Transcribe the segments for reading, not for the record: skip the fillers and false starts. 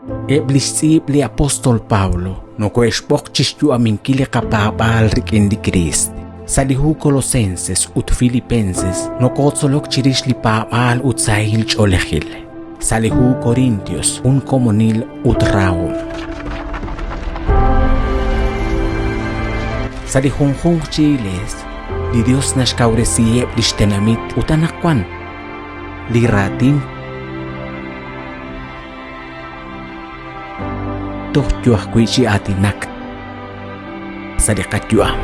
Eb' li xtz'iib' li apóstol Pablo nokohe'xb'oq chi xyu'aminkil li qapaab'aal rik'in li Kriist. Sa' li hu Colosenses ut Filipenses nokotzolok chirix li paab'aal ut sahil ch'oolejil. Sa' li hu Corintios jun komonil ut rahom. Sa' li junjunq chi iglees, li Dios naxkawresiheb' lix tenamit ut anaqwan li raatin toj yo ajwi' chi aatinak sa' li qayu'am.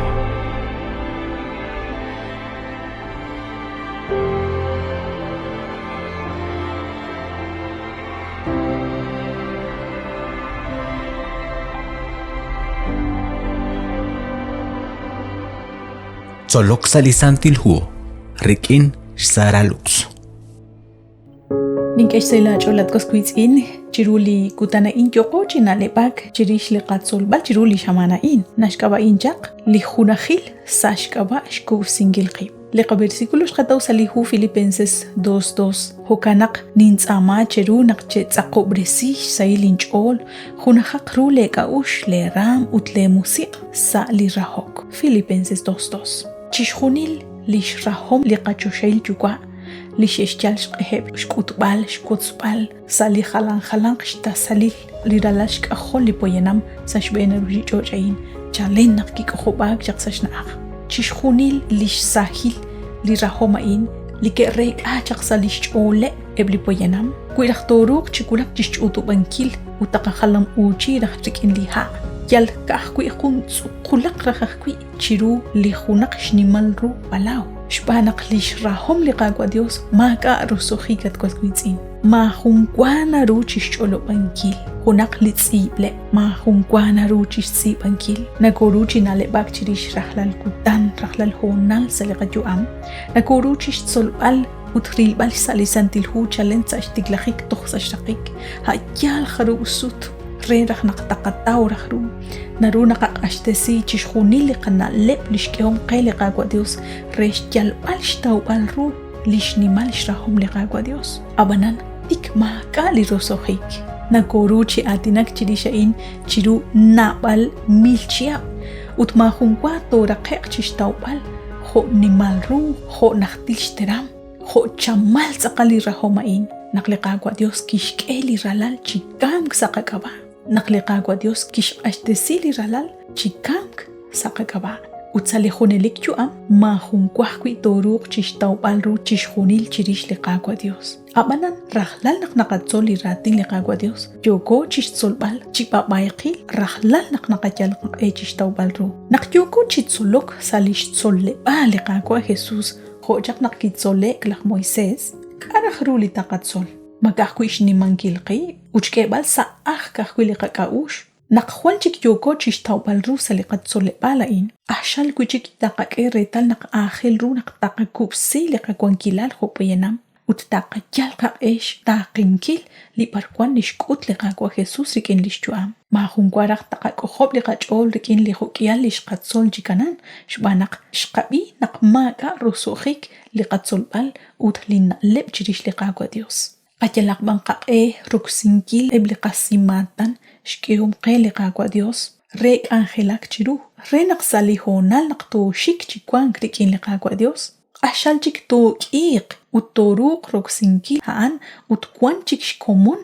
Tzolok sa' li Santil Hu rik'in xSara Lux. Nink'e xsahil aach'ool at was wiitz'in chiru li kutan a'in yooqo chi na'leb'ak chirix li qatzolb'al chiru li xamaan a'in. Naxk'ab'a'in chaq li junajil sa' xk'ab'a' xkub'sinkil qib'. Li qaversículo xqataw sa' li hu Filipenses 2:2. Jo'kan naq nintz'aama cheru naq chetz'aqob'resi xsahil inch'ool, junajaq ru leek'a'uxl, leeraam ut leemusiq' sa' li rahok. Filipenses 2:2. Chixjunil li xrahom li qachoxahil Yuwa' li xe'xyal xq'eheb' xk'utb'al xwotzb'al sa' li jalan jalanq xtasalil li ralal xk'ajol li poyanam sa' xb'een ruuchich'och' a'in chalen naq kik'ojob'aak chaq sa' xna'aj. Chixjunil li xsahil li rajom a'in li ke'reek'a chaq sa' li xch'ooleb' eb' li poyanam, wi raj tooruuq chi wulak chi xch'uutub'ankil ut taqajalam-uuchi raj rik'in li ha', yal ka'ajwi' jun tz'uqulaq raj ajwi' chiru li junaq xnimal ru palaw. Xb'aan naq lix rahom li Qaawa' Dios maak'a' roso'jik at was wiitz'in. Maajun wa naru chixch'olob'ankil junaq li tz'iib'leb', maajun wa naru chixtz'iib'ankil. Nokoru chi na'leb'ak chirix rajlal kutan, rajlal hoonal sa' li qayu'am. Nokoru chixtzolb'al ut rilb'al xsa' li Santil Hu chalen sa' xtiklajik toj sa' xraqik, a' yaal jarub' sut re raj naq taqataw raj ru. Naru naqaq'axtesi chixjunil li qana'leb' li xk'ehom qe li Qaawa' Dios re xyalb'al xtawb'al ru li xnimal xrahom li Qaawa' Dios. Ab'anan, tik maak'a' li roso'jik. Nokoru chi aatinak chirix a'in chiru naab'al mil chihab' ut maajunwa tooraqe'q chi xtawb'al jo' nimal ru, jo' najtil xteram, jo' chamal tz'aqal li rajom a'in naq li Qaawa' Dios kixk'e li Ralal chi kamk sa' qak'ab'a', naq li Qaawa' Dios kixq'axtesi li Ralal chi kamk sa' qak'ab'a'. Ut sa' li junelik yu'am maajun wa ajwi' tooruuq chixtawb'al ru chixjunil chirix li Qaawa' Dios. Ab'anan, rajlal naq naqatzol li raatin li Qaawa' Dios, yooko chixtzolb'al chi b'ab'ayqil rajlal naq naqayal qaq'e chixtawb'al ru. Naq yooko chi tzolok sa' lix tzol'leb'aal li Qaawa' Jesus jo' chaq naq kitzole'k laj Moises, k'a' raj ru li taqatzol? Ma ka'ajwi' xnimankil qib' ut xk'eeb'al sa' ajl ka'ajwi' li qak'a'uxl? Naq jwal chik yooko chixtawb'al ru sa' li qatzoleb'aal a'in, q'axal wi' chik taqak'e reetal naq aajel ru naq taqakub'si li qawankilal jo' poyanam ut taqayal qaq'e xtaaqenkil li b'arwan li xk'ut li Qaawa' Jesus rik'in lix yu'am. Maajun wa raj taqak'ojob' li qach'ool rik'in li jo'k'ihal li xqatzol chi kanan, xb'aan naq xqab'i naq maak'a' roso'jik li qatzolb'al ut li na'leb' chirix li Qaawa' Dios. Qayalaq b'an qaq'e roksinkil eb' li qasimaatan xk'ehom qe li Qaawa' Dios re k'anjelak chiru, re naq sa' li hoonal naq tooxik chi wank rik'in li Qaawa' Dios, q'axal chik took'iiq ut tooruuq roksinkil a'an ut wan chik xkomon,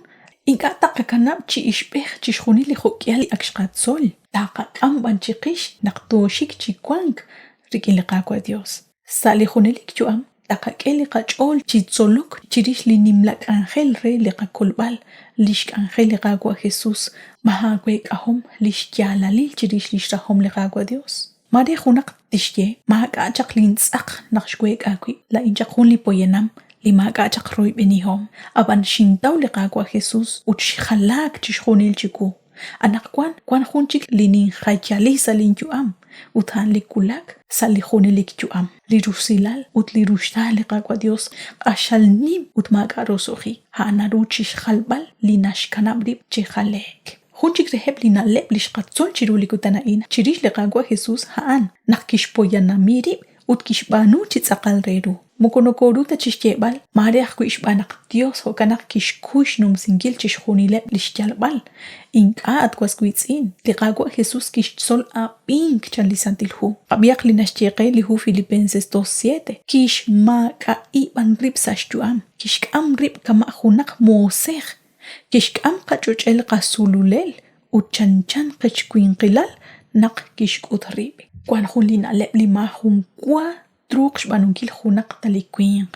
ink'a' taqakanab' chi ixb'ej chixjunil li jo'k'ihal li ak xqatzol, taqak'am b'an chiqix naq tooxik chi wank rik'in li Qaawa' Dios. Sa' li junelik yu'am taqak'e li qach'ool chi tzolok chirix li nimla k'anjel re li qakolb'al, lix k'anjel li Qaawa' Jesus, ma aaweek'ahom lix yaalalil chirix lix rajom li Qaawa' Dios? Maare junaq tixye, Maak'a' chaq lin tz'aq naq xweek'a wib', laa'in chaq jun li poyanam li maak'a' chaq royb'enihom, ab'an xintaw li Qaawa' Jesus ut xjalaak chixjunil chiwu. Anaqwan wank jun chik li ninjayali sa' linyu'am ut a'an li wulak sa' li junelik yu'am. Li rusilal ut li ruxtaal li Qaawa' Yos q'axal nim ut maak'a' roso'jik, a'an naru chi xjalb'al li naxkanab' rib' chi jale'k. Jun chik reheb' li na'leb' li xqatzol chiru li kutan a'in chirix li Qaawa' Jesús a'an naq kixpoyanami rib' ut kixb'aanu chi tz'aqal re ru. Moko nokoru ta chixyeeb'al, maare ajwi' xb'aan naq Dios jo'kan naq kixkuy xnumsinkil chixjunileb' lix yalb'al. Ink'a', at was wiitz'in, li Qaawa' Jesus kixtzol ab'ink chan li Santil Hu. Qab'ihaq li naxye qe li hu Filipenses 2:7, Kixmaak'a'i b'an rib' sa' xyu'am, kixk'am rib' kama' junaq moosej, kixk'am qach'och'el qasululel ut chanchan qech winqilal naq kixk'ut rib'. Wan jun li na'leb' li maajun wa truuq xb'aanunkil junaq ta li winq,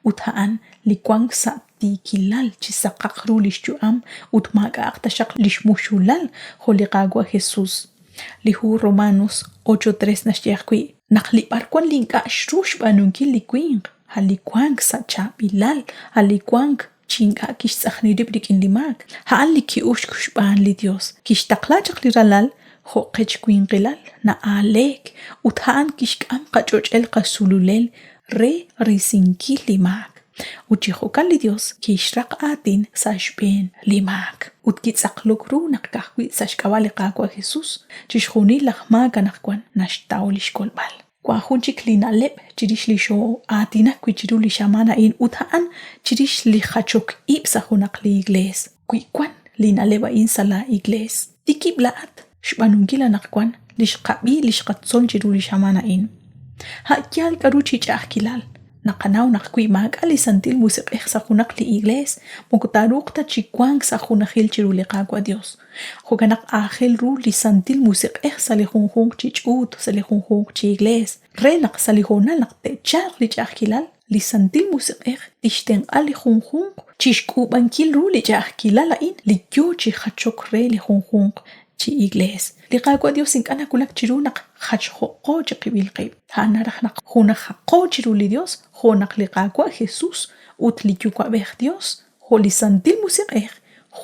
ut a'an li wank sa' tiikilal chi saqaq ru li xyu'am ut maak'a'aq taxaq li xmuxulal jo' li Qaawa' Jesús. Li hu Romanos 8:3 naxye ajwi' naq li b'arwan li ink'a' xru xb'aanunkil li winq, a' li wank sa' chaab'ilal, a' li wank chi ink'a' kixtz'ajni rib' rik'in li maak, a'an li ki'uxk xb'aan li Yos. Kixtaqla chaq li Ralal jo' qech winqilal na'aaleek ut a'an kixk'am qach'och'el qasululel re risinkil li maak. Ut chi jo'kan li Yos kixraq aatin sa' xb'een li maak. Ut kitz'aqlok ru naq ka'ajwi' sa' xk'ab'a' li Qaawa' Jesús chixjunil laj maak anaqwan naxtaw li xkolb'al. Wank jun chik li na'leb' chirix li xoo'aatinak wi' chiru li xamaan a'in ut a'an chirix li jachok ib' sa' junaq li iglees. Wi wank li na'leb' a'in sa' laa iglees, tikib' laa'at xb'aanunkil anaqwan li xqab'i li xqatzol chiru li xamaan a'in. A' yaal k'aru chi ch'a'ajkilal, naqanaw naq wi maak'a' li Santil Musiq'ej sa' junaq li iglees, moko taaruuq ta chi wank sa' junajil chiru li Qaawa' Dios. Jo'kan naq aajel ru li Santil Musiq'ej sa' li junjunq chi ch'uut, sa' li junjunq chi iglees, re naq sa' li hoonal naq te'chalq li ch'a'ajkilal, li Santil Musiq'ej tixtenq'a li junjunq chixk'uub'ankil ru li ch'a'ajkilal a'in li yoo chi jachok re li junjunq chi iglees. Li Qaawa' Dios ink'a' nawulak chiru naq jachjo'qo chiqib'il qib'. A'an naraj naq junajaqo chiru li Dios jo' naq li Qaawa' Jesus ut li Yuwa'b'ej Dios jo' li Santil Musiq'ej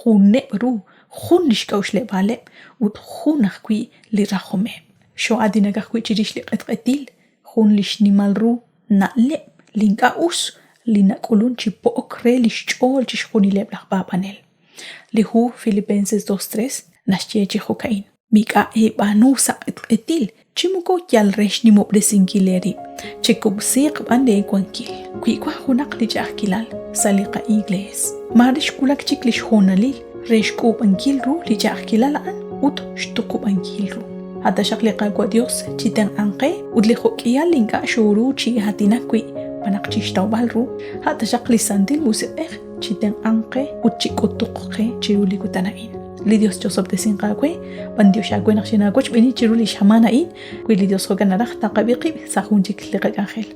juneb' ru, jun lix k'a'uxleb'aaleb' ut jun ajwi' li rajomeb'. Xoo'aatinak ajwi' chirix li q'etq'etil, jun li xnimal ru na'leb' li ink'a' us li nak'ulun chi po'ok re lix ch'ool chixjunileb' laj paab'anel. Li hu Filipenses 2:3 naxye chi jo'ka'in, Mik'a' eeb'aanu sa' q'etq'etil, chi moko yal re xnimob'resinkil eerib', chekub'siiq b'an leewankil. Wi wan junaq li ch'a'ajkilal sa' li qa'iglees, maare xwulak chik li xhoonalil re xk'uub'ankil ru li ch'a'ajkilal a'an ut xtuqub'ankil ru. A' taxaq li Qaawa' Dios chitenq'anq qe ut li jo'k'ihal li ink'a' xooru chi aatinak wi' b'anaq chixtawb'al ru, a' taxaq li Santil Musiq'ej chitenq'anq qe ut chik'utuq qe chiru li kutan a'in. Li Dios chosob'tesinq aawe, b'antiox aawe naq xinaawochb'eeni chiru li xamaan a'in, wi li Dios jo'kan naraj taqab'i qib' sa' jun chik li qak'anjel.